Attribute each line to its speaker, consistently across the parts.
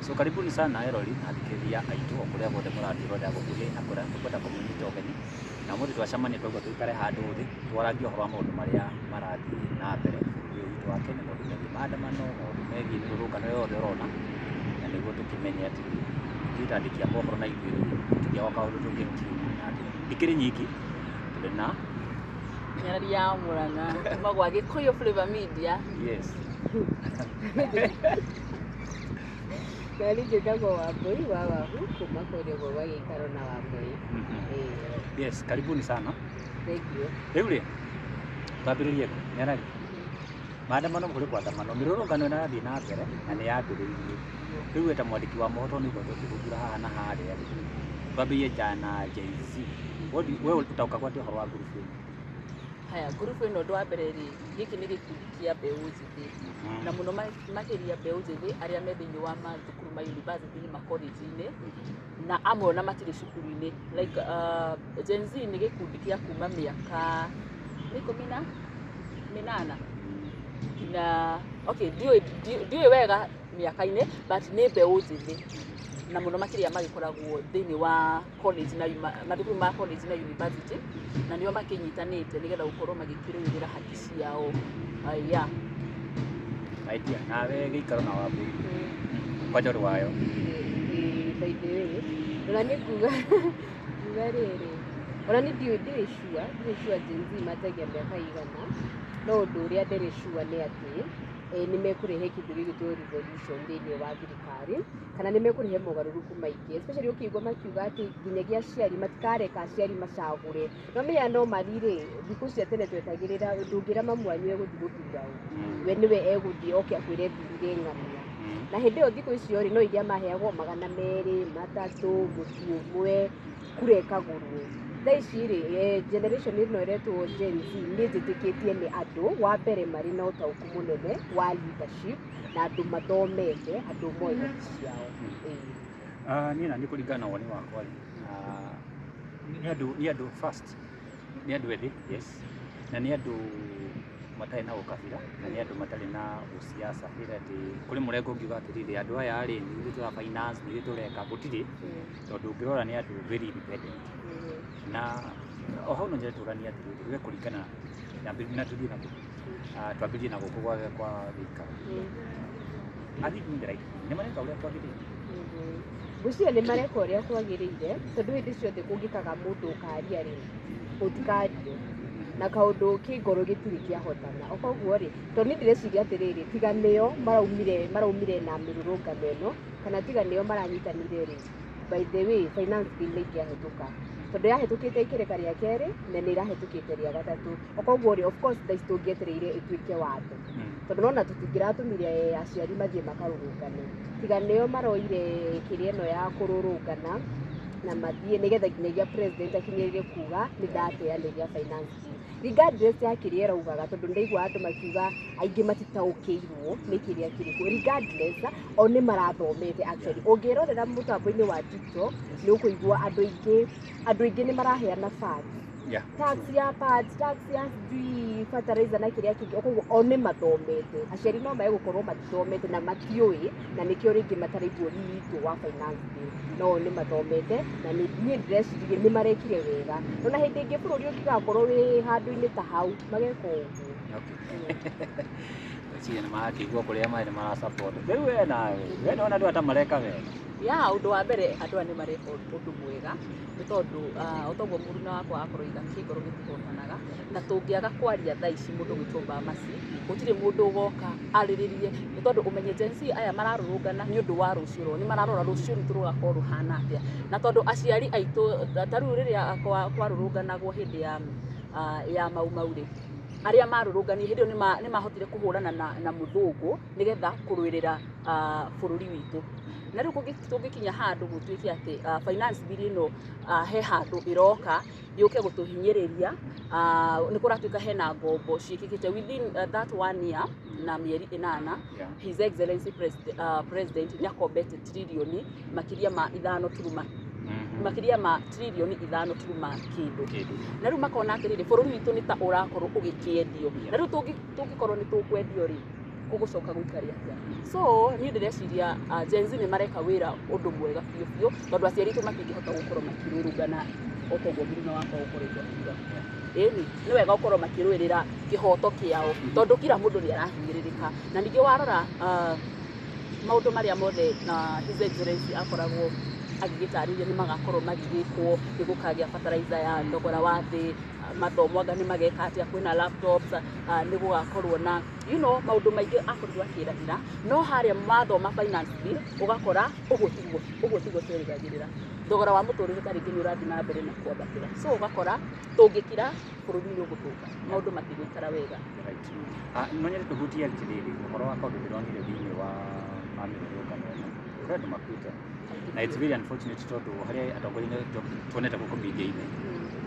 Speaker 1: So karibuni sana erori na athikĩrĩria aitũ o kũrĩa guothe mũratwĩrorera gũkuhĩ na kũraya, tũkwenda kũmũnyita ũgeni na ũmũthĩ twacemania twaigua tũikare handũ thĩ twarangie ũhoro wa maũndũ marĩa marathiĩ na mbere bũrũri ũyũ witũ wa Kenya, maũndũ megiĩ maandamano, maũndũ megiĩ mĩrũrũngano yothe ũrona, na nĩguo tũkĩmenye atĩ ithuĩ ta andĩki a mohoro na ithuĩ rĩ tũtingĩaga kaũndũ tũngĩkiuma atĩ ndikĩrĩ nyiki tũrĩ na
Speaker 2: Nyarari ya Murang'a kuma gwa Gĩkũyũ Flavor Media.
Speaker 1: Yes.
Speaker 3: Nani njĩtagwo Wambũi wa Wahu kuma kũrĩa ũguo gwa gĩikaro na Wambũi. Ĩĩ,
Speaker 1: Yes, karibuni sana.
Speaker 3: Thank you.
Speaker 1: Rĩu rĩ, twambĩrĩrie kũ? Nyarari. Maandamano kũrĩ kwandamano, mĩrũrũngano ĩrathiĩ na mbere na nĩ yambĩrĩirie. Rĩu we ta mwandĩki wa mohoro nĩ ũguo tũkĩhungura haha na harĩa rĩ, twambĩrĩrie jana Gen Z. We ũtaũkagwo atĩa ũhoro wa ngurubu ĩno?
Speaker 2: Haya, ngurubu ĩno ũndũ wa mbere rĩ, gĩkĩ nĩ gĩkundi kĩa mbeũ njĩthĩ na mũno makĩria mbeũ njĩthĩ arĩa me thĩinĩ wa mathukuru ma university ma college-inĩ na amwe ona matirĩ cukuru-inĩ. Like Gen Z nĩ gĩkundi kĩa kuma mĩaka nĩ 18 nginya, okay, ndiũĩ wega mĩaka-inĩ, but nĩ mbeũ njĩthĩ na mũno makĩria magĩkoragwo thĩinĩ wa college na mathukuru ma college na university, na nĩo makĩnyitanĩte nĩgetha gũkorwo magĩkĩrũĩrĩra haki ciao. Yeah.
Speaker 1: My dear, nawe gĩikaro na Wambũi kwanja ũrĩ wayo.
Speaker 3: Ĩĩ, by the way, ona nĩ nguga rĩrĩ, ona nĩ ndiũĩ, ndirĩ sure Gen Z manjagia mĩaka igana, no ũndũ ũrĩa ndĩrĩ sure nĩ atĩ nĩ mekũrehe kĩndũ gĩgwĩtwo revolution thĩinĩ wa thirikari, kana nĩ mekũrehe mogarũrũku maingĩ, especially ũkĩigua makiuga atĩ nginyagia aciari matikareka aciari macagũre. No menya normally rĩ, thikũ cia tene twetagĩrĩra ndũngĩra mamu wanyu egũthiĩ gũthura ũ, we nĩwe egũthiĩ oke akwĩre thurire ng'ania. Na hĩndĩ ĩyo thikũ icio rĩ, no iria maheagwo 200, 300, mũtu ũmwe, kura ĩkagũrwo. Thaa ici rĩ, generation ĩno ĩretwo Gen Z, niĩ njĩtĩkĩtie nĩ andũ wa mbere marĩ na ũtaũku mũnene wa leadership na andũ mathomete, andũ moĩ haki ciao. Ĩĩ.
Speaker 1: Ah, niĩ na niĩ kũringana na woni wakwa rĩ, ah, nĩ andũ first nĩ andũ ethĩ, yes, na nĩ andũ matarĩ na ũkabira na nĩ andũ matarĩ na ũciaca ĩrĩa atĩ kũrĩ mũrengo ũngiuga atĩrĩrĩ, andũ aya rĩ, nĩ ithuĩ tũra finance, nĩ ithuĩ tũreka, gũtirĩ, tondũ ũngĩrora nĩ andũ very independent. Na o hau no nyende tũranie atĩrĩrĩ, we kũringana na tũthiĩ na kũ. Ah, twambĩrĩrie na gũkũ kwa gĩikaro. Are they doing the right thing? Nĩ mareka ũrĩa kwagĩrĩire?
Speaker 3: Ngwĩciria nĩ mareka ũrĩa kwagĩrĩire, tondũ hĩndĩ ciothe kũngĩkaga mũndũ ũkaria rĩ, gũtikario na kaũndũ kĩ ngoro gĩtirĩ kĩahotana. Koguo rĩ, tondũ niĩ ndĩreciria atĩrĩrĩ, tiga nĩo maraumire na mĩrũrũngano ĩno, kana tiga nĩo maranyitanire rĩ, by the way, finance bill nĩ ingĩahĩtũka, tondũ yahĩtũkĩte ikereka rĩa kerĩ na nĩ ĩrahĩtũkĩte rĩa gatatũ. Koguo rĩ, of course thaa ici tũngĩetereire ĩtuĩke watho, tondũ nona tũtingĩratũmire aciari mathiĩ makarũrũngane, tiga nĩo maroire kĩrĩa ĩno ya kũrũrũngana na mathiĩ nĩgetha nginyagia president akinyĩrĩre kuga nĩ ndateanĩria finance bill, regardless ya kĩrĩa ĩraugaga, tondũ ndaigua andũ makiuga aingĩ matitaũkĩirwo nĩ kĩrĩa kĩrĩkuo. Regardless, o nĩ marathomete. Actually, ũngĩrorera mũtambo-inĩ wa TikTok nĩ ũkũigua andũ aingĩ nĩ maraheana facts, tax ya pads, tax ya sijui fertilizer na kĩrĩa kĩngĩ. Koguo o nĩ mathomete. Aciari no mae gũkorwo matithomete na matiũĩ, na nĩkĩo rĩngĩ mataraigua ũritũ wa finance bill, no o nĩ mathomete na niĩ ndĩreciria nĩ marekire wega. Ona hĩndĩ ĩngĩ bũrũri ũngĩgakorwo wĩ handũ-inĩ ta hau, mageka ũguo.
Speaker 1: Okay. Ngwĩciria nĩ marakĩigua kũrĩa marĩ nĩ mara support. Rĩu we nawe, we nĩwona andũ aya ta mareka wega?
Speaker 2: Ya, ũndũ wa mbere, andũ aya nĩ mareka ũndũ mwega, nĩ tondũ o toguo mũruna wakwa akorwo iga kĩngoro gĩtihotanaga, na tũngĩaga kwaria thaa ici mũndũ gwĩtwo Bamasi, gũtirĩ mũndũ ũgoka arĩrĩrie, nĩ tondũ ũmenye Gen Z aya mararũrũngana nĩ ũndũ wa rũciũ rwao, nĩ mararora rũciũ rwitũ rũgakorwo rũhana atĩa. Na tondũ aciari aitũ ta rĩu rĩrĩa kwarũrũnganagwo hĩndĩ ya Mau Mau rĩ, arĩa marũrũnganire hĩndĩ ĩyo nĩ mahotire kũhũrana na mũthũngũ nĩgetha kũrũĩrĩra bũrũri witũ. Na rĩu tũngĩkinya handũ gũtuĩke atĩ finance bill ĩno he handũ ĩroka yũke gũtũhinyĩrĩria, nĩ kũratuĩka hena ngombo ciĩkĩkĩte within that one year na mĩeri 8. His Excellency President nĩ akombete tririoni makĩria ma ithano turuma, makĩria ma tririoni ithano turuma kĩndũ.
Speaker 1: Kĩndũ.
Speaker 2: Na rĩu makona atĩrĩrĩ, bũrũri witũ nĩ ta ũrakorwo ũgĩkĩendio. Na rĩu tũngĩkorwo nĩ tũkwendio rĩ, Gũgũcoka gũikare atĩa? So niĩ ndĩreciria Gen Z nĩ mareka wĩra ũndũ mwega biũ biũ, tondũ aciari aitũ matingĩhota gũkorwo makĩrũrũngana o ta ũguo mũruna wakwa ũkoretwo akiuga. Ĩni nĩ wega gũkorwo makĩrũĩrĩra kĩhoto kĩao, tondũ kila mũndũ nĩ arahinyĩrĩrĩka. Na ningĩ warora maũndũ marĩa mothe na His Excellency akoragwo agĩgĩtarĩria nĩ magakorwo magĩgĩkwo, nĩ gũkagĩa fertilizer ya thogora wa thĩ, mathomo anga nĩ mageka atĩa, kwĩna laptops, nĩ gũgakorwo na maũndũ maingĩ akorirwo akĩranĩra. No harĩa mathoma finance bill ũgakora ũguo tiguo, ũguo tiguo twerĩgagĩrĩra. Thogora wa mũtũrĩre ta rĩngĩ nĩ ũrathiĩ na mbere na kwambatĩra, so ũgakora tũngĩkira bũrũri nĩ ũgũthũka, maũndũ matigũikara wega.
Speaker 1: Right. No nyende tũhutie atĩrĩrĩ, ũhoro wa kaũndũ ndĩronire thĩinĩ wa mĩrũrũngano ĩno, kũrĩ andũ makuĩte, na it's very unfortunate, tondũ harĩa atongoria tuonete gũkũ media-inĩ,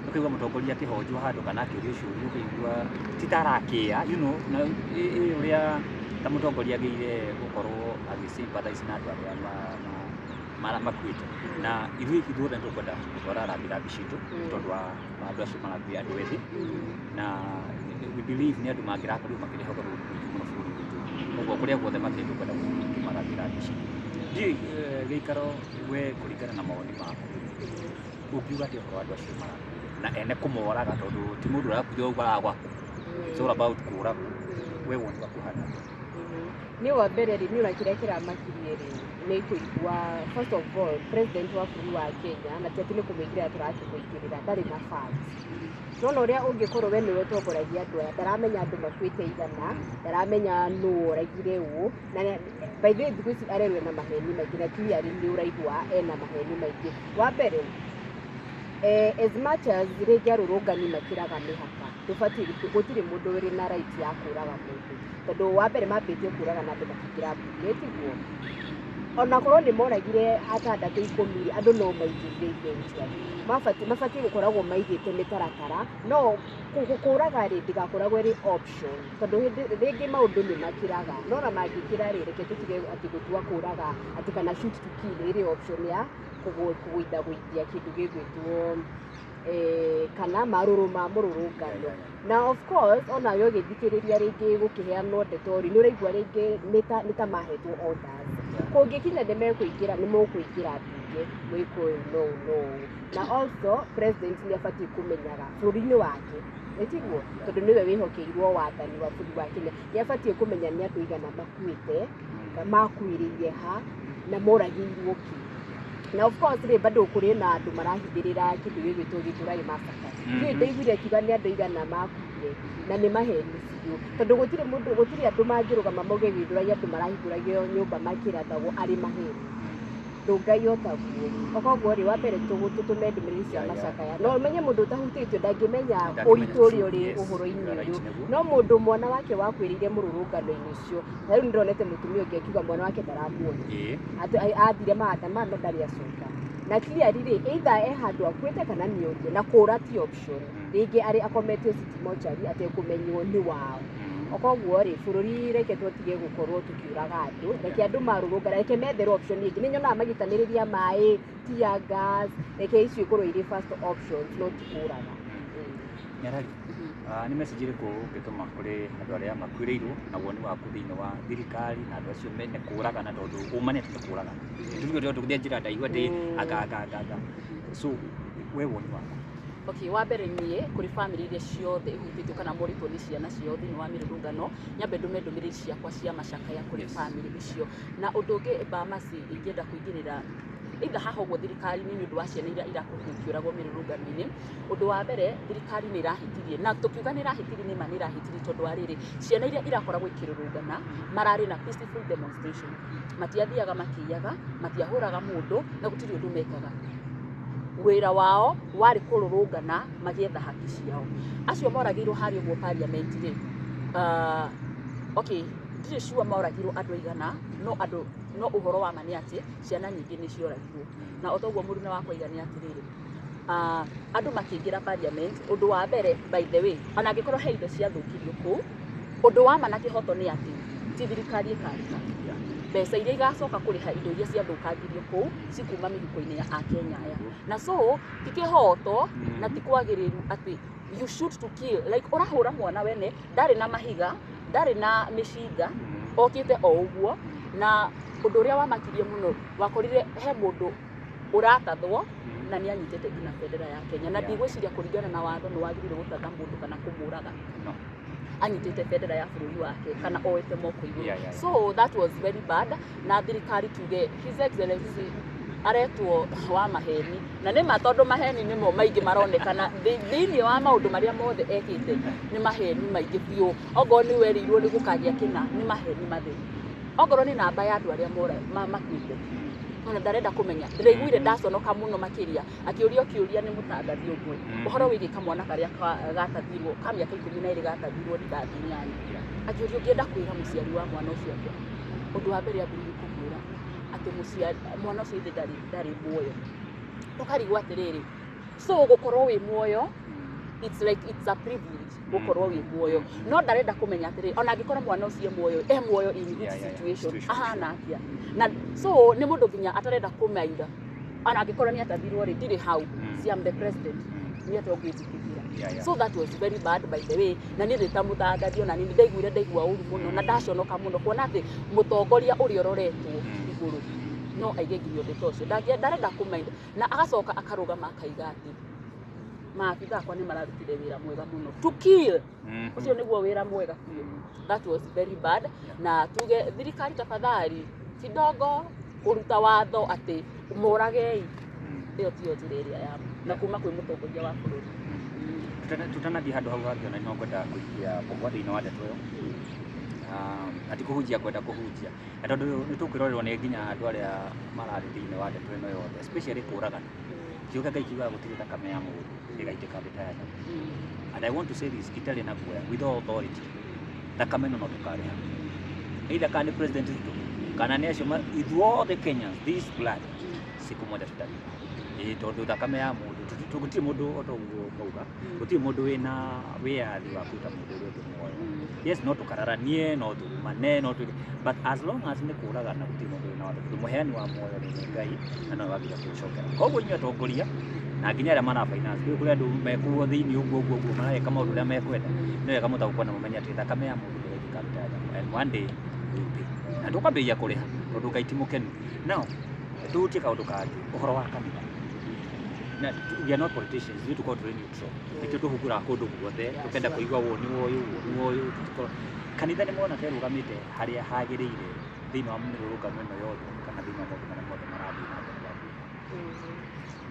Speaker 1: ũkaigua mũtongoria akĩhonjwo handũ kana akĩũrio ciũria, ũkaigua ti ta arakĩa na ũrĩa ta mũtongoria agĩire gũkorwo agĩ sympathize na andũ arĩa makuĩte. Na ithuĩ ithuothe nĩ tũkwenda gũtwara rambirambi citũ tondũ wa andũ acio marakuire, andũ ethĩ, na we believe nĩ andũ mangĩrakorirwo makĩrehe ũgarũrũku mũingĩ mũno bũrũri witũ. Koguo kũrĩa guothe makĩrĩ, tũkwenda gũtũma rambirambi citũ. Ndiũĩ gĩikaro we, kũringana na mawoni maku, ũngiuga atĩa ũhoro wa andũ acio marakuire na ene kũmoraga? Tondũ ti mũndũ ũrakuire ũguo aragwaku, it's all about kũragwo. We woni waku ũhana atĩa?
Speaker 3: Nĩ wa mbere rĩ, nĩ ũra kĩrĩa kĩramakirie rĩ, nĩ kũigua first of all president wa bũrũri wa Kenya, na ti atĩ nĩ kũmũingĩrĩra tũrakĩmũingĩrĩra, ndarĩ na facts. Nona ũrĩa ũngĩkorwo we nĩwe ũtongoragia andũ aya, ndaramenya andũ makuĩte igana, ndaramenya nũ oragire ũũ. Na by the way, thikũ ici arerwo ena maheni maingĩ, na clearly nĩ ũraigua ena maheni maingĩ. Wa mbere, as much as rĩngĩ arũrũngani makĩraga mĩhaka, ndũbatiĩ, gũtirĩ mũndũ wĩrĩ na right ya kũraga mũndũ, tondũ wa mbere mambĩtie kũraga na andũ makĩingĩra mbunge, tiguo? Ona korwo nĩ moragire atandatũ 10 rĩ, andũ no maingĩrire eventually. Mabatiĩ gũkoragwo maigĩte mĩtaratara, no kũraga rĩ, ndĩgakoragwo ĩrĩ option, tondũ hĩndĩ rĩngĩ maũndũ nĩ makĩraga. No na mangĩkĩra rĩ, reke tũtige atĩ gũtua kũraga atĩ kana shoot to kill ĩrĩ option ya kũgũithagũithia kĩndũ gĩgwĩtwo kana marũrũ ma mũrũrũngano. Na of course, onawe ũgĩthikĩrĩria rĩngĩ gũkĩheanwo ndeto rĩ, nĩ ũraigua rĩngĩ nĩ ta mahetwo orders, kũngĩkinya nĩ mekũingĩra, nĩ mũkũingĩra mbunge mwĩkwo ũyũ no no ũũ. Na also president nĩ abatiĩ kũmenyaga bũrũri-inĩ wake, nĩ tiguo? Tondũ nĩwe wĩhokeirwo wathani wa bũrũri wa Kenya, nĩ abatiĩ kũmenya nĩ andũ igana makuĩte, makuĩrĩire ha, na moragĩirwo kĩ. Na of course rĩ, bado kũrĩ na andũ marahithĩrĩra kĩndũ gĩgwĩtwo Gĩthũrai massacre. Niĩ ndaiguire akiuga nĩ andũ igana makuire, na nĩ maheni biũ, tondũ gũtirĩ mũndũ, gũtirĩ andũ mangĩrũgama mauge Gĩthũrai andũ marahingũragio nyũmba makĩrathagwo arĩ maheni. Ndũngai o taguo. Koguo rĩ, wa mbere tũtũme ndũmĩrĩri cia macakaya. No ũmenye mũndũ ũtahutĩtio ndangĩmenya ũritũ ũrĩa ũrĩ ũhoro-inĩ ũyũ, no mũndũ mwana wake wakuĩrĩire mũrũrũngano-inĩ ũcio, ta rĩu nĩndonete mũtumia ũngĩ akiuga mwana wake ndaramuona. Atĩ athire maandamano, ndarĩ acoka. Na clearly rĩ, either e handũ akuĩte kana nĩ orire, na kũra ti option. Rĩngĩ arĩ akometio city mortuary atekũmenywo nĩ wao. Koguo rĩ, bũrũri, reke tũtige gũkorwo tũkĩũraga andũ, reke andũ marũrũngana, reke metherwo option ĩngĩ. Nĩ nyonaga magĩitanĩrĩria maĩ, tear gas, reke icio ikorwo irĩ first options, no ti kũraga.
Speaker 1: Nyarari, nĩ message ĩrĩkũ ũngĩtũma kũrĩ andũ arĩa makuĩrĩirwo, na woni waku thĩinĩ wa thirikari na andũ acio mene kũragana? Tondũ ũma nĩ atĩ nĩ kũragana, tuge tondũ gũthiĩ njĩra ndaihu atĩ anga anga anga anga, so we woni waku?
Speaker 2: Okay, wa mbere niĩ kũrĩ family iria ciothe ihutĩtio kana morĩtwo nĩ ciana ciao thĩinĩ wa mĩrũrũngano, nyambe ndũme ndũmĩrĩri ciakwa cia macakaya kũrĩ family icio. Na ũndũ ũngĩ, Bamasi, ingĩenda kũingĩrĩra either haha ũguo thirikari-inĩ nĩ ũndũ wa ciana iria irakorirwo ikĩũragwo mĩrũrũngano-inĩ. Ũndũ wa mbere, thirikari nĩ ĩrahĩtirie, na tũkiuga nĩ ĩrahĩtirie, nĩ ma nĩ ĩrahĩtirie, tondũ wa rĩrĩ, ciana iria irakoragwo ikĩrũrũngana mararĩ na peaceful demonstration, matiathiaga makĩiyaga, matiahũraga mũndũ, na gũtirĩ ũndũ mekaga. Wĩra wao warĩ kũrũrũngana magĩetha haki ciao. Acio moragĩirwo harĩa ũguo parliament rĩ, okay, ndirĩ sure moragirwo andũ aigana, no andũ, no ũhoro wa ma nĩ atĩ ciana nyingĩ nĩ cioragirwo. Na o toguo mũruna wakwa aiga, nĩ atĩrĩrĩ, andũ makĩingĩra parliament, ũndũ wa mbere, by the way, ona angĩkorwo he indo ciathũkirio kũu, ũndũ wa ma na kĩhoto nĩ atĩ ti thirikari ĩkarĩha. Mbeca iria igacoka kũrĩha indo iria ciathũkangirio kũu cikuma mĩhuko-inĩ ya akenya aya. Na so ti kĩhoto na ti kwagĩrĩru atĩ you shoot to kill, like ũrahũra mwana wene ndarĩ na mahiga, ndarĩ na mĩcinga. Okĩte o ũguo, na ũndũ ũrĩa wamakirie mũno wakorire he mũndũ ũratathwo na nĩ anyitĩte nginya bendera ya Kenya, na ndigwĩciria kũringana na watho nĩ wagĩrĩire gũtatha mũndũ kana kũmũraga
Speaker 1: No.
Speaker 2: anyitĩte bendera ya bũrũri wake kana oete moko igũrũ.
Speaker 1: Yeah.
Speaker 2: So that was very bad. Na thirikari, tuge His Excellency aretwo wa maheni, na nĩ ma, tondũ maheni nĩmo maingĩ maronekana thĩinĩ wa maũndũ marĩa mothe ekĩte, nĩ maheni maingĩ biũ. Ongorwo nĩ werĩirwo nĩ gũkagĩa kĩna, nĩ maheni matheri. Ongorwo nĩ namba ya andũ arĩa mora makuĩte, ona ndarenda kũmenya. Ndĩraiguire ndaconoka mũno makĩria akĩũrio kĩũria nĩ mũtangathi ũmwe ũhoro wĩgiĩ kamwana karĩa gatathirwo ka mĩaka 12, gatathirwo rithathi 8. Akĩũrio, "Ũngĩenda kwĩra mũciari wa mwana ũcio atĩa?" Ũndũ wa mbere ambĩrĩirie kũmwĩra atĩ mũciari mwana ũcio ithe ndarĩ muoyo. Tũkarigwo atĩrĩrĩ, so gũkorwo wĩ muoyo, it's like it's a privilege gũkorwo wĩ muoyo, no ndarenda kũmenya atĩrĩrĩ, ona angĩkorwo mwana ũcio e muoyo, e muoyo in which situation,
Speaker 1: Situation,
Speaker 2: ahana atĩa? Na so nĩ mũndũ nginya atarenda kũmainda, ona angĩkorwo nĩ atathirwo rĩ, ndirĩ hau. See, I'm the president, nĩ atĩa ũngĩnjĩkĩra? So that was very bad, by the way. Na niĩ ndĩ ta mũtangathi, ona niĩ ndaiguire ndaigua ũru mũno na ndaconoka mũno kuona atĩ mũtongoria ũrĩa ũroretwo igũrũ no aige nginya ũndũ ta ũcio. Ndarenda kũmainda, na agacoka akarũgama akaiga atĩ maabitha akwa nĩ mararutire wĩra mwega mũno to kill. Ũcio nĩguo wĩra mwega biũ. That was very bad. Na tuge thirikari, tafadhali, kidogo kũruta watho atĩ mũragei, ĩyo tiyo njĩra ĩrĩa ya na kuma kwĩ mũtongoria wa bũrũri.
Speaker 1: Tutanathiĩ handũ hau hangĩ, ona no ngwenda kũikia mbogwa thĩinĩ wa ndeto ĩyo. Na ti kũhunjia ngwenda kũhunjia, na tondũ nĩ tũkwĩrorerwo nĩ nginya andũ arĩa mararĩ thĩinĩ wa ndeto ĩno yothe, especially kũragana. Kiugo kĩa Ngai kiugaga gũtirĩ thakame ya mũndũ ĩgaitĩka thĩ ta ya nyamũ. And I want to say this itarĩ na guoya, with all authority, thakame ĩno no tũkarĩha, either kana nĩ President Ruto kana nĩ acio ithuothe Kenyans, this blood siku moja tutalipa. Ĩĩ, tondũ thakame ya mũndũ gũtirĩ mũndũ, o ta ũguo mauga, gũtirĩ mũndũ wĩna wĩyathi wa kũruta mũndũ ũrĩa ũngĩ muoyo. Yes, no tũkararanie, no tũrumane, no twĩke, but as long as nĩ kũragana, gũtirĩ mũndũ wĩna watho, tondũ mũheani wa muoyo nĩ Ngai na nowe wagĩrĩire kũũcokera. Koguo inyuĩ atongoria na nginya arĩa mara finance rĩu, kũrĩ andũ mekuo thĩinĩ ũguo ũguo ũguo mareka maũndũ ũrĩa mekwenda, nĩ wega mũtaũkwo na mũmenye atĩ thakame ya mũndũ ndĩgaitĩka thĩ ta ya nyamũ, and one day we will pay, na tũkwambĩrĩria kũrĩha tondũ Ngai ti mũkenu. Now tuhutie kaũndũ kangĩ, ũhoro wa kanitha. Na we are not politicians, ithuĩ tũkorwo tũrĩ neutral, nĩkĩo tũhunguraga kũndũ guothe, tũkenda kũigua woni wa ũyũ, woni wa ũyũ. Tũtikorwo kanitha nĩ mona ta ĩrũgamĩte harĩa hagĩrĩire thĩinĩ wa mĩrũrũngano ĩno yothe kana thĩinĩ wa maũndũ marĩa mothe marathiĩ na mbere wa gwĩka?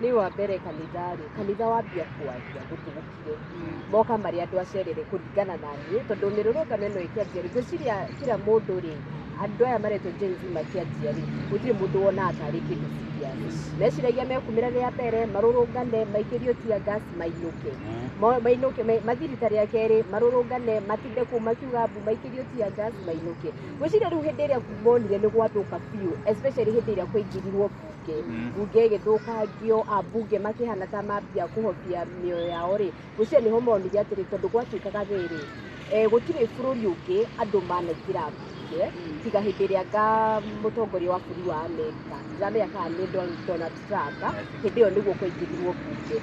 Speaker 3: Nĩ wa mbere kanitha rĩ, kanitha wambia kwaria gũtũgũkire moka marĩ andũ acerere kũringana na niĩ, tondũ mĩrũrũngano ĩno ĩkĩanjia rĩ, ngwĩciria kila mũndũ rĩ, andũ aya maretwo Gen Z makĩanjia rĩ, gũtirĩ mũndũ wonaga tarĩ kĩndũ serious. Meciragia mekumĩra rĩa mbere, marũrũngane, maikĩrio tear gas, mainũke. Mainũke, mathiĩ rita rĩa kerĩ, marũrũngane, matinde kũu makiuga mbu, maikĩrio tear gas, mainũke. Ngwĩciria rĩu hĩndĩ ĩrĩa monire nĩ gwathũka biũ, especially hĩndĩ ĩrĩa kwaingĩrirwo mbunge, mbunge ĩgĩthũkangio, ambunge makĩhana ta mambia kũhobia mĩoyo yao rĩ, ngwĩciria nĩho monire atĩrĩ, tondũ gwatuĩkaga rĩrĩ, gũtirĩ bũrũri ũngĩ andũ manaingĩra mbunge tiga hĩndĩ ĩrĩa nga mũtongoria wa bũrũri wa Amerika, ndiramenya kana nĩ Donald Trump, hĩndĩ ĩyo nĩguo kwaingĩrirwo mbunge.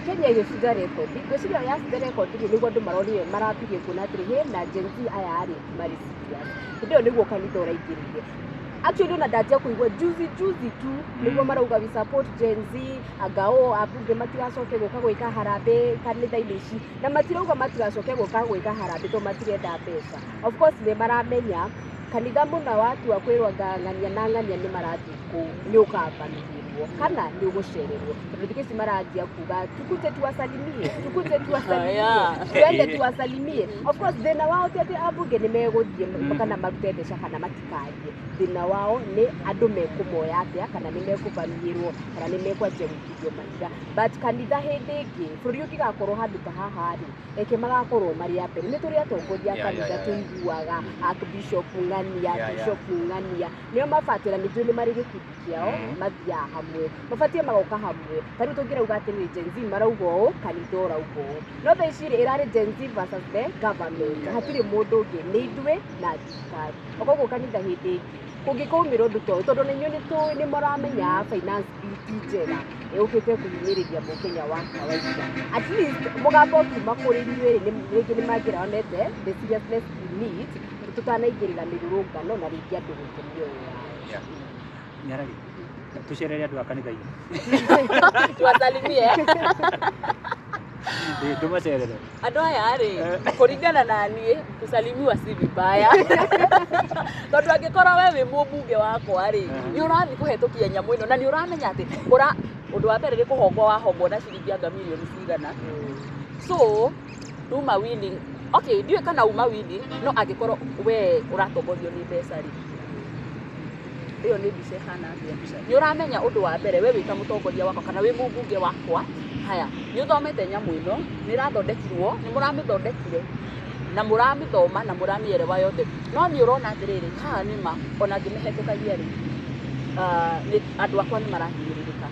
Speaker 3: Kenya ĩgĩbunja rekondi. Ngwĩciria yabunja rekondi rĩ, nĩguo andũ maronire, marambirie kuona atĩrĩ, hĩ na Gen Z aya rĩ marĩ serious. Hĩndĩ ĩyo nĩguo kanitha ũraingĩrĩire. Actually, ona ndanjia kũigua juzi juzi tu nĩguo marauga, "We support Gen Z," anga o ambunge matigacoke gũka gwĩka harambĩ kanitha-inĩ ici, na matirauga matigacoke gũka gwĩka harambĩ tondũ matirenda mbeca. Of course nĩ maramenya kanitha mũna watua kwĩrwo ng'ania na ng'ania nĩ marathiĩ kũu, nĩ ũkambanĩrĩrwo kana nĩ ũgũcererwo, tondũ thikũ ici maranjia kuga, "Tukuje tuwasalimie, tukuje tuwasalimie, twende tuwasalimie." Of course thĩna wao ti atĩ ambunge nĩ megũthiĩ kana marute mbeca kana matikathiĩ. Thĩna wao nĩ andũ mekũmoya atĩa, kana nĩ mekũvamiĩrwo, kana nĩ mekwanjia gũikithio mahiga. But kanitha hĩndĩ ĩngĩ bũrũri ũngĩgakorwo handũ ta haha rĩ, reke magakorwo marĩ a mbere. Nĩ tũrĩ atongoria a kanitha, tũiguaga Archbishop Ng'ania, Bishop Ng'ania, nĩo mabatiĩ, na nĩ njũĩ nĩ marĩ gĩkundi kĩao, mathiaga hamwe, mabatiĩ magoka hamwe. Ta rĩu tũngĩrauga atĩrĩrĩ, Gen Z marauga ũũ, kanitha ũrauga ũũ, no thaa ici rĩ, ĩrarĩ Gen Z versus the government. Hatirĩ mũndũ ũngĩ, nĩ ithuĩ na thirikari. Koguo kanitha hĩndĩ ĩngĩ kũngĩkaumĩra ũndũ ta ũyũ, tondũ na inyuĩ nĩ tũĩ nĩ mũramenya finance bill ti njega, ĩũkĩte kũhinyĩrĩria mũkenya wa kawaida, at least mũgambo ũkiuma kũrĩ inyuĩ rĩ, rĩngĩ nĩ mangĩraonete the seriousness in it. Tũtanaingĩrĩra mĩrũrũngano na rĩngĩ andũ gũte mĩoyo yao.
Speaker 1: Yeah. Nyarari, tucerere andũ a kanitha-inĩ.
Speaker 2: Tuwasalimie.
Speaker 1: Ĩ, tũmacerere.
Speaker 2: Andũ aya rĩ, kũringana na niĩ, kusalimiwa si vibaya, tondũ angĩkorwo we wĩ mũmbunge wakwa rĩ, nĩ ũrathiĩ kũhetũkia nyamũ ĩno na nĩ ũramenya atĩ ũra ũndũ wa mbere nĩ kũhongwo wahongwo na ciringi anga mirioni cigana. So uma willing, okay, ndiũĩ kana uma willing, no angĩkorwo we ũratongorio nĩ mbeca rĩ, ĩyo nĩ mbica ĩhana atĩa? Nĩ ũramenya ũndũ wa mbere, we wĩ ta mũtongoria wakwa kana wĩ mũmbunge wakwa, haya, nĩ ũthomete nyamũ ĩno, nĩ ĩrathondekirwo, nĩ mũramĩthondekire na mũramĩthoma na mũramĩerewa yothe, no nĩ ũrona atĩrĩrĩ, haha nĩma ona ngĩmĩhetũkagia rĩ, andũ akwa nĩ marahinyĩrĩrĩka.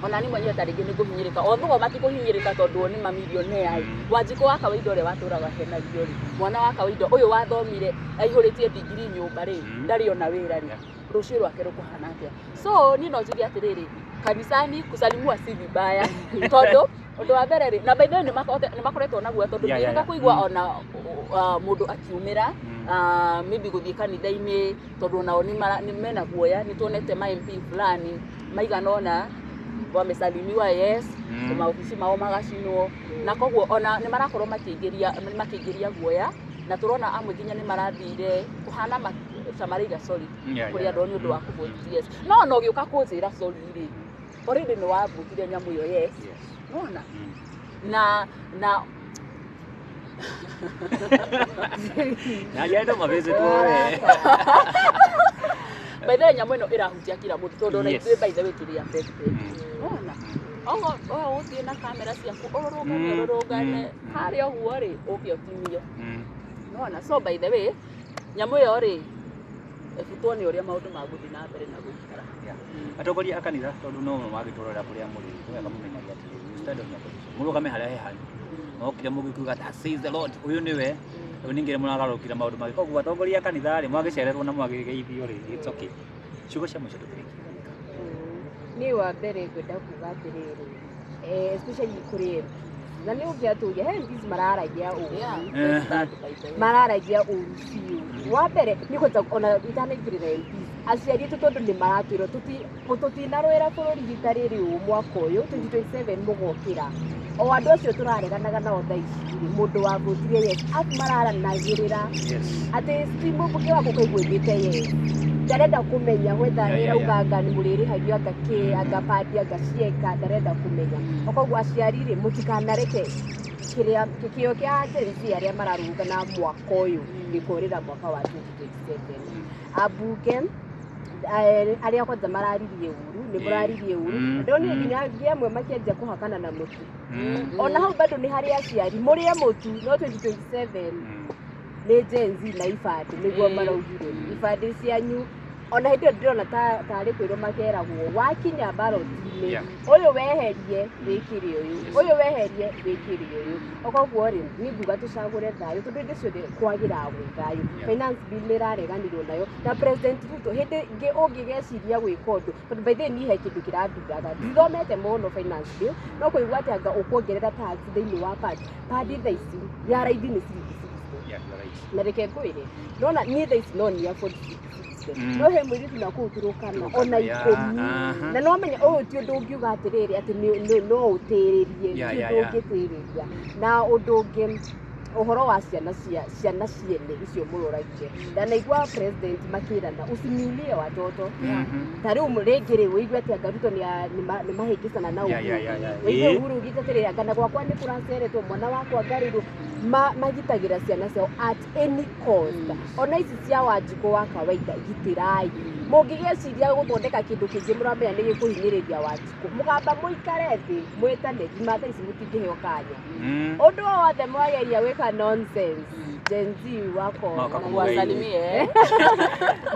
Speaker 2: Ona niĩ mwenyewe ta rĩngĩ nĩ ngũhinyĩrĩka, although matikũhinyĩrĩka tondũ o nĩ mamilionea. Wanjikũ wa kawaida ũrĩa watũraga kenagio rĩ, mwana wa kawaida ũyũ wathomire aihũrĩtie ndigiri nyũmba rĩ, ndarĩ ona wĩra rĩ, rũciũ rwake rũkũhana atĩa? So niĩ no njuge atĩrĩrĩ, kanisani kusalimiwa si vibaya, tondũ ũndũ wa mbere rĩ, na by the way nĩ makoretwo naguo, tondũ ndiĩrĩga kũigua ona mũndũ akiumĩra, maybe gũthiĩ kanitha-inĩ, tondũ onao nĩ mena guoya. Nĩ tuonete ma MP fulani maigana ũna wamesalimiwa, yes, maobici mao magacinwo, na koguo ona nĩ marakorwo makĩingĩria guoya, na tũrona amwe nginya nĩ marathire kũhana ta maraiga sorry kũrĩ andũ nĩ ũndũ wa kũvote yes. No ona ũgĩũka kũnjĩra sorry rĩ, already nĩ wavotire nyamũ ĩyo yes. Nona na
Speaker 1: Na andũ mabĩcĩtwo we.
Speaker 2: By the way, nyamũ ĩno ĩrahutia kila mũndũ, tondũ ona ithuĩ, by the way, tũrĩ affected. Nona ogo ogo ũthiĩ na kamera ciaku ũrũrũngane, ũrũrũngane harĩa ũguo rĩ, ũke ũtinio. Nona, so by the way, nyamũ ĩyo rĩ, ĩbutwo nĩ ũrĩa maũndũ magũthiĩ na mbere na gũikara.
Speaker 1: Yeah. Atongoria a kanitha, tondũ no mangĩtũrora kũrĩa mũrĩ, nĩ wega mũmenyage atĩrĩrĩ, you stand on your position, mũrũgame harĩa he hanyu. Mokire mũgĩkiuga that says the Lord, ũyũ nĩwe rĩu ningĩ mũragarũrũkire maũndũ mangĩ. Koguo atongoria a kanitha rĩ, mwagĩcererwo na mwagĩgeithio rĩ, it's okay. Ciugo cia mũico tũkĩrĩkia.
Speaker 3: Niĩ wa mbere ngwenda kuga atĩrĩrĩ, especially kũrĩ MPs, na nĩ ũngĩatũria he MPs mararagia ũru.
Speaker 2: Yeah, very bad, by the way.
Speaker 3: Mararagia ũru biũ. Wa mbere nĩ kwenda ona itanaingĩrĩra MPs, aciari aitũ, tondũ nĩ maratwĩrwo tũtinarũĩra bũrũri rita rĩrĩ ũũ, mwaka ũyũ 2027 mũgokĩra o andũ acio tũrareganaga nao thaa ici rĩ, mũndũ wavotire yes afu mararanagĩrĩra atĩ si mũmbunge waku ũkaigua oigĩte yes, ndarenda kũmenya whether ĩrauga anga nĩ mũrĩrĩhagio, anga kĩ, anga padi, anga cieka, ndarenda kũmenya. Koguo aciari rĩ, mũtikanareke kĩrĩa kĩo kĩa Gen Z arĩa mararũrũngana mwaka ũyũ gĩkũrĩra mwaka wa 2027. Ambunge arĩa kwanja mararirie ũru, nĩ mũraririe ũru. Ndonire nginya angĩ amwe makĩanjia kũhakana na mũtu. Ona hau bado nĩ harĩ aciari mũrĩe mũtu, no 2027 nĩ Gen Z na ibandĩ nĩguo maraugire ibandĩ cianyu. Ona hĩndĩ ĩyo ndĩrona ta tarĩ kwĩrwo makeragwo wakinya ballot-inĩ, ũyũ weherie wĩkĩre ũyũ, ũyũ weherie wĩkĩre ũyũ. Koguo rĩ, niĩ nguga tũcagũre thayũ, tondũ hĩndĩ ciothe kwagĩraga gwĩ thayũ. Finance bill nĩ ĩrareganirwo nayo na President Ruto. Hĩndĩ ĩngĩ ũngĩgeciria gwĩka ũndũ, tondũ by the way niĩ he kĩndũ kĩranduraga, ndithomete mũno finance bill, no kũigua atĩ anga ũkuongerera tax thĩinĩ wa pad padi, thaa ici ya raithi nĩ ciringi 60.
Speaker 1: Yeah, you're right.
Speaker 3: Na reke ngwĩre, nona niĩ thaa ici no ni afford ciringi 60, no he mũirĩtu na kũu Turukana
Speaker 1: Turukana,
Speaker 3: ona 10. Na no menya ũyũ ti ũndũ ũngiuga atĩrĩrĩ atĩ no ũtĩrĩrie, ti ũndũ ũngĩtĩrĩria. Na ũndũ ũngĩ, ũhoro wa ciana cia ciana ciene icio mũroragire, ndanaigua president makĩrana usiniulie watoto. Ta rĩu rĩngĩ rĩ, ũigue atĩ anga Ruto nĩ mahĩngĩcana na Uhuru. Ũigue Uhuru ugĩte atĩrĩrĩ, anga na gwakwa nĩ kũraceretwo mwana wakwa ngarĩrwo. Magitagĩra ciana ciao at any cost. Ona ici cia Wanjikũ wa kawaida, gitĩrai. Mũngĩgeciria gũthondeka kĩndũ kĩngĩ mũramenya nĩ gĩkũhinyĩrĩria Wanjikũ, mũgamba mũikare thĩ mwĩtane ngima, thaa ici mũtingĩheo kanya. Ũndũ o wothe mwageria gwĩka nonsense, Gen Z wako
Speaker 1: Moka
Speaker 3: na
Speaker 1: kũmũgeithia.
Speaker 2: Wasalimie.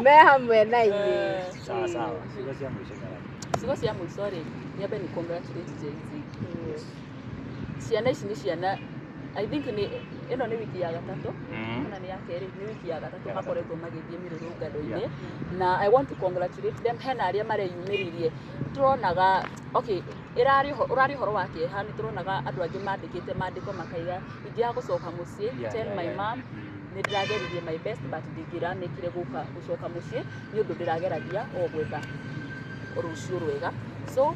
Speaker 3: Me hamwe na inyuĩ.
Speaker 1: Sawa sawa. Ciugo cia mũico, Nyarari.
Speaker 2: Ciugo cia mũico rĩ, nyambe ni congratulate Gen Z. Ciana ici nĩ ciana, I think nĩ ĩno nĩ wiki ya gatatũ kana nĩ ya kerĩ, nĩ wiki ya gatatũ
Speaker 1: Ya gatatũ.
Speaker 2: makoretwo magĩthiĩ mĩrũrũngano-inĩ, na I want to congratulate them. Hena arĩa mareyumĩririe, tũronaga, okay, ĩrarĩ ũrarĩ ũhoro wa kĩeha, nĩ tũronaga andũ angĩ mandĩkĩte mandĩko makaiga ingĩaga gũcoka mũciĩ, tell my mom. Nĩ ndĩrageririe my best, but ndingĩramĩkire gũka gũcoka mũciĩ nĩ ũndũ ndĩrageragia o gwetha rũciũ rwega. So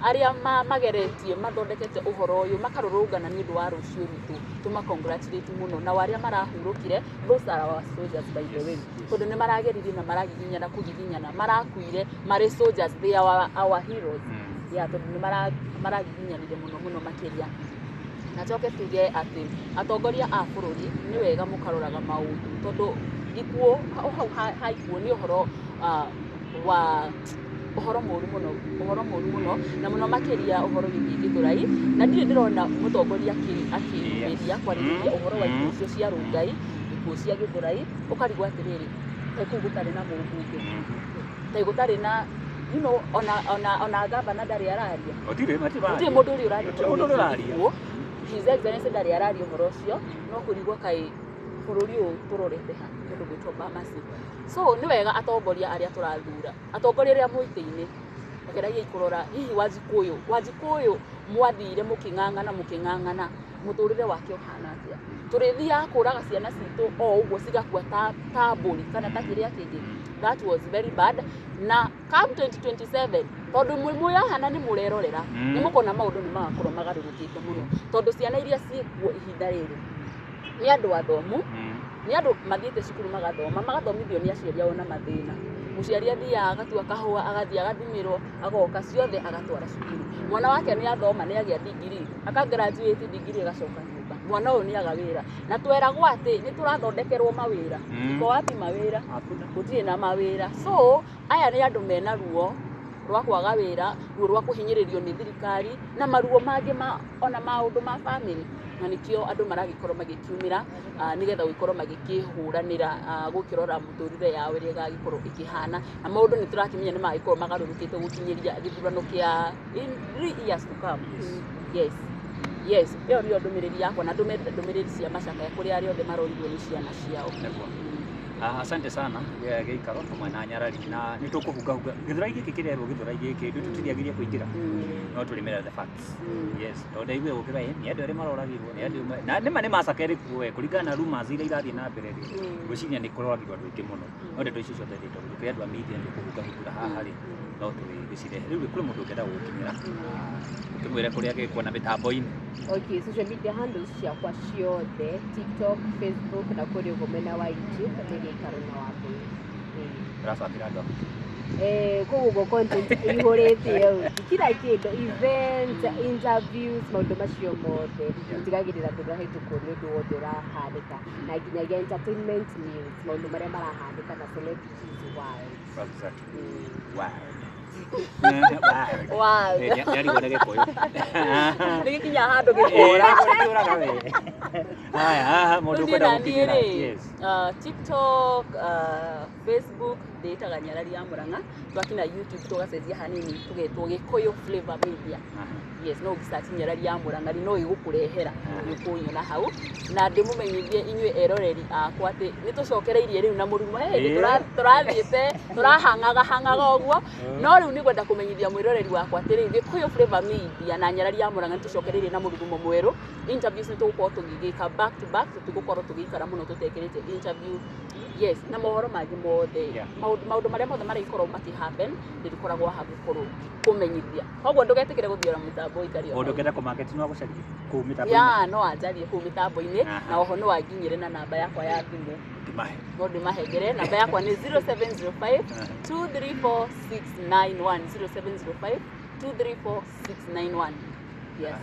Speaker 2: arĩa mageretie mathondekete ũhoro ũyũ makarũrũngana nĩ ũndũ wa rũciũ rwitũ, tũma congratulate mũno. Nao arĩa marahurũkire, those are our soldiers, by the way, tondũ nĩ marageririe na maragiginyana kũgiginyana, marakuire marĩ soldiers. They are our heroes. Yeah, tondũ nĩ maragiginyanire mũno mũno makĩria. Na njoke tuge atĩ atongoria a bũrũri, nĩ wega mũkaroraga maũndũ, tondũ ikuũ o hau ha ikuũ nĩ ũhoro wa ũhoro mũru mũno, ũhoro mũru mũno, na mũno makĩria ũhoro wĩgiĩ Gĩthũrai, na ndirĩ ndĩrona mũtongoria akĩyumĩria kwarĩrĩria ũhoro wa ikuũ icio cia Rongai, ikuũ cia Gĩthũrai. Ũkarigwo atĩrĩrĩ, kaĩ kũu gũtarĩ na mũmbunge, kaĩ gũtarĩ na ona gavana ndarĩ araria?
Speaker 1: Gũtirĩ, matirĩ.
Speaker 2: Gũtirĩ mũndũ ũrĩa ũraria.
Speaker 1: Gũtirĩ mũndũ ũrĩa ũraria.
Speaker 2: Ũhoro wĩgiĩ ikuũ. His Excellency ndarĩ araria ũhoro ũcio. No kũrigwo kaĩ bũrũri ũyũ tũrorete ha, mũndũ gwĩtwo Bamasi. So nĩ wega atongoria arĩa tũrathura, atongoria arĩa mwĩtĩ-inĩ, geragiai kũrora hihi Wanjikũ ũyũ, Wanjikũ ũyũ mwathire mũkĩng'ang'ana mũkĩng'ang'ana, mũtũrĩre wake ũhana atĩa? Tũrĩthiaga kũraga ciana citũ o ũguo cigakua ta mbũri kana ta kĩrĩa kĩngĩ? That was very bad. Na come 2027, tondũ mwĩ mwĩyahana nĩ mũrerorera, nĩ mũkona maũndũ nĩ magakorwo magarũrũkĩte mũno, tondũ ciana iria ciĩkuo ihinda rĩrĩ nĩ andũ athomu, nĩ andũ mathiĩte cukuru magathoma, magathomithio nĩ aciari ao na mathĩna. Mũciari athiaga agatua kahũa, agathiĩ agathimĩrwo, agoka ciothe agatwara cukuru. Mwana wake nĩ athoma, nĩ agĩa degree, aka graduate degree, agacoka nyũmba. Mwana ũyũ nĩ aga wĩra, na tweragwo atĩ nĩ tũrathondekerwo mawĩra. Iko wapi mawĩra?
Speaker 1: Hakuna.
Speaker 2: Gũtirĩ na mawĩra. So aya nĩ andũ mena ruo rwa kwaga wĩra, ruo rwa kũhinyĩrĩrio nĩ thirikari, na maruo mangĩ ma ona maũndũ ma family, na nĩkĩo andũ maragĩkorwo magĩkiumĩra nĩgetha gũgĩkorwo magĩkĩhũranĩra, gũkĩrora mũtũrĩre yao ĩrĩa ĩgagĩkorwo ĩkĩhana. Na maũndũ nĩ tũrakĩmenya nĩ magagĩkorwo magarũrũkĩte gũkinyĩria gĩthurano kĩa in 3 years to come. Yes, ĩyo nĩyo ndũmĩrĩri yakwa, na ndũme ndũmĩrĩri cia macakaya kũrĩ arĩa othe marorirwo nĩ ciana ciao.
Speaker 1: Nĩguo. Asante sana gĩikaro hamwe na nyarari, na nĩ tũkũhungahunga gĩthurai gĩkĩ kĩrerwo gĩthurai gĩkĩ ithuĩ tũtiriagirie kũingĩra, no tũrĩmĩra the facts. Yes, tondũ ndaiguire gũkĩra nĩ andũ erĩ maroragirwo, nĩ andũ na nĩma nĩ massacre ĩrĩ kuo we, kũringana na rumors iria irathiĩ na mbere rĩ, ngwĩciria nĩ kũroragirwo andũ aingĩ mũno. No ndeto icio ciothe rĩ, tondũ tũkĩrĩ andũ a media nĩ tũkũhungahungũra haha rĩ, no tũgĩcirehe. Rĩu kũrĩ mũndũ ũngĩenda gũgũkinyĩra, ũkĩmwĩre kũrĩa angĩkuona mĩtambo-inĩ.
Speaker 3: Okay, social media handles ciakwa ciothe, TikTok, Facebook na kũrĩ ũguo mwena wa YouTube, nĩ Gĩikaro na Wambũi.
Speaker 1: Ũrabangĩra andũ aku?
Speaker 3: Kũu ũguo content ĩihũrĩte yo, kila kĩndũ, events, interviews, maũndũ macio mothe. Tigagĩrĩra ndũrahĩtũkwo nĩ ũndũ wothe ũrahanĩka, na nginyagia entertainment news, maũndũ marĩa marahanĩka na celebrities world.
Speaker 1: Exactly. Wild. Wild.
Speaker 2: Wow.
Speaker 1: Nĩarigwo nĩ Gĩkũyũ.
Speaker 2: Nĩ gĩkinya handũ gĩkũra.
Speaker 1: Kĩũraga we. Haya, haha mũndũ
Speaker 2: Rĩu niĩ
Speaker 1: ũkwenda
Speaker 2: naniĩ
Speaker 1: gũkinyĩra.
Speaker 2: rĩ, TikTok, Facebook ndĩĩtaga Nyarari ya Mũrang'a. Twakina YouTube tũgacenjia hanini, tũgetwo Gĩkũyũ Flavor Media. Yes, no ũngĩsearch Nyarari ya Mũrang'a rĩ, no ĩgũkũrehera, nĩ ũkũnyona hau. Na ndĩmũmenyithie inyuĩ eroreri akwa atĩ nĩ tũcokereirie rĩu na mũrumo. He hĩndĩ tũrathiĩte tũrahangaga hangaga ũguo, no rĩu nĩ ngwenda kũmenyithia mwĩroreri wakwa atĩ rĩu Gĩkũyũ Flavor Media na Nyarari ya Mũrang'a nĩ tũcokereirie na mũrurumo mwerũ. Interviews nĩ tũgũkorwo tũgĩgĩka back to back, tũtigũkorwo tũgĩikara mũno tũtekĩrĩte interview. Yes, na mohoro mangĩ mothe, maũndũ marĩa mothe marĩkorwo makĩ happen, nĩ tũkoragwo haha gũkorwo kũmenyithia. Koguo ndũgetĩkĩre gũthiora mũtambo ũikare o
Speaker 1: Mũndũ
Speaker 2: hau.
Speaker 1: ũngĩenda kũmarket no agũcarie kũu mĩtambo-inĩ?
Speaker 2: Ya, no anjarie kũu mĩtambo-inĩ. Na oho no anginyĩre na namba yakwa ya thimũ.
Speaker 1: Ndĩmahe.
Speaker 2: No ndĩmahengere namba yakwa nĩ 0705 234 691, 0705 234 691. Yes.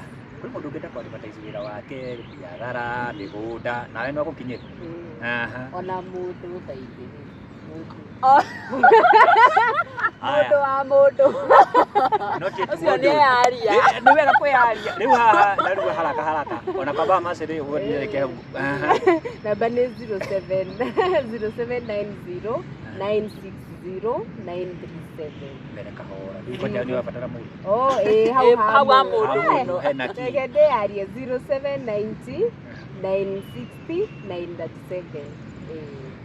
Speaker 1: Kũrĩ mũndũ ũngĩenda kũ advertise wĩra wake, biathara, mĩgũnda, nawe no agũkinyĩre?
Speaker 3: Ona mũndũ thaingĩ mũndũ
Speaker 2: Oh.
Speaker 1: Haya.
Speaker 3: Mũndũ wa mũndũ.
Speaker 1: No ti ati
Speaker 2: Ũcio
Speaker 1: mũndũ.
Speaker 2: nĩ eyaria.
Speaker 1: Nĩ wega kwĩyaria rĩu haha na rĩu haraka haraka ona kwamba macĩrĩ ũguo nĩreke hau.
Speaker 3: Namba nĩ 07 0790 960 937.
Speaker 1: Mbere kahora rĩu kwanja nĩ ũrabatara mũndũ.
Speaker 3: Oh, ĩ hau.
Speaker 2: Ĩ, hau ha mũndũ.
Speaker 1: Ha mũndũ hena key.
Speaker 3: Reke ndĩyarie, 0790 960 937. Ĩ.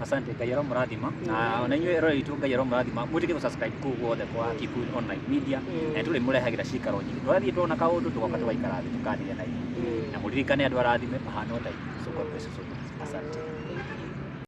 Speaker 1: Asante, Ngai aromũrathima, na ona inyuĩ eroreri itũ Ngai aromũrathima. Mwĩtĩke gũ-subscribe kũu guothe kwa Kikuyu Online Media, na tũrĩmũrehagĩra cikaro nyingĩ. Twathiĩ tuona kaũndũ, tũgoka tũgaikara thĩ tũkanĩria na inyuĩ, na mũririkane andũ arathime mahana o ta inyuĩ. So God bless you so much. Asante.